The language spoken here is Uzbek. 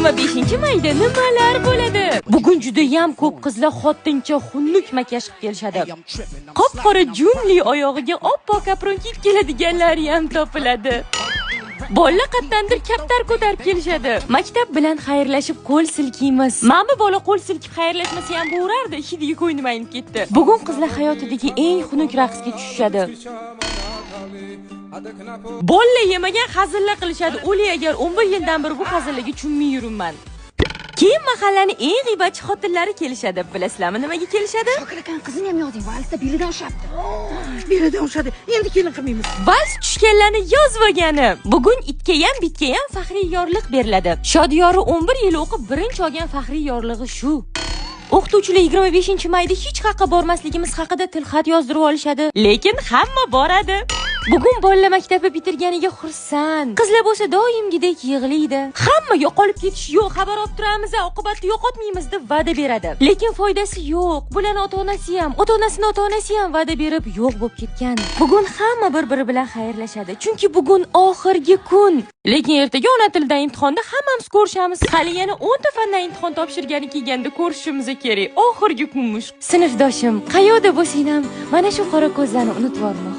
25-mayda nimalar bo'ladi? Bugun judayam ko'p qizlar xotincha xunuk makiyaj qilib kelishadi. Qop-qora junli oyog'iga oppoq kapron kiyib keladiganlari ham topiladi. Bolalar qayerdandir kaptar ko'tarib kelishadi. Maktab bilan xayrlashib qo'l silkiymiz. Mana bu bola qo'l silkib xayrlashmasa ham bo'lardi, hidiga ko'nglim aynib ketdi. Bugun qizlar hayotidagi eng xunuk raqsga tushishadi. Bolalar yemagan hazillar qilishadi. O'li agar 11 yildan beri bu hazillarga tushunmay yuribman. Keyin mahallani eng g'iybatchi xotinlari kelishadi. Bilasizlarmi nimaga kelishadi? Shokir akani qizini ham yozing, valsda belidan ushlabdi. Belidan ushladi. Endi kelin qilmaymiz. Vals tushganlarni yozib olgani. Bugun itga ham, bitga ham faxriy yorliq beriladi. Shodiyori 11 yil o'qib birinchi olgan faxriy yorlig'i shu. O'qituvchilar 25-mayda hech qayerga bormasligimiz haqida tilxat yozdirib olishadi, lekin hamma boradi. Bugun bolalar maktabni bitirganiga xursand. Qizlar bo'lsa doimgidek yig'laydi. Hamma yo'qolib ketish yo'q, xabar olib turamiz, oqibatda yo'qotmaymiz deb va'da beradi. Lekin foydasi yo'q. Bularni ota-onasi ham, ota-onasini ota-onasi ham va'da berib yo'q bo'lib ketgan. Bugun hamma bir-biri bilan xayrlashadi, chunki bugun oxirgi kun. Lekin ertaga ona tilidan imtihonda hammamiz ko'rishamiz. Hali yana 10 ta fandan imtihon topshirgani kelganda ko'rishimiz kerak. Oxirgi kunmish. Sinfdoshim, qayoqda bo'lsang ham mana shu qora ko'zlarni unutvorma.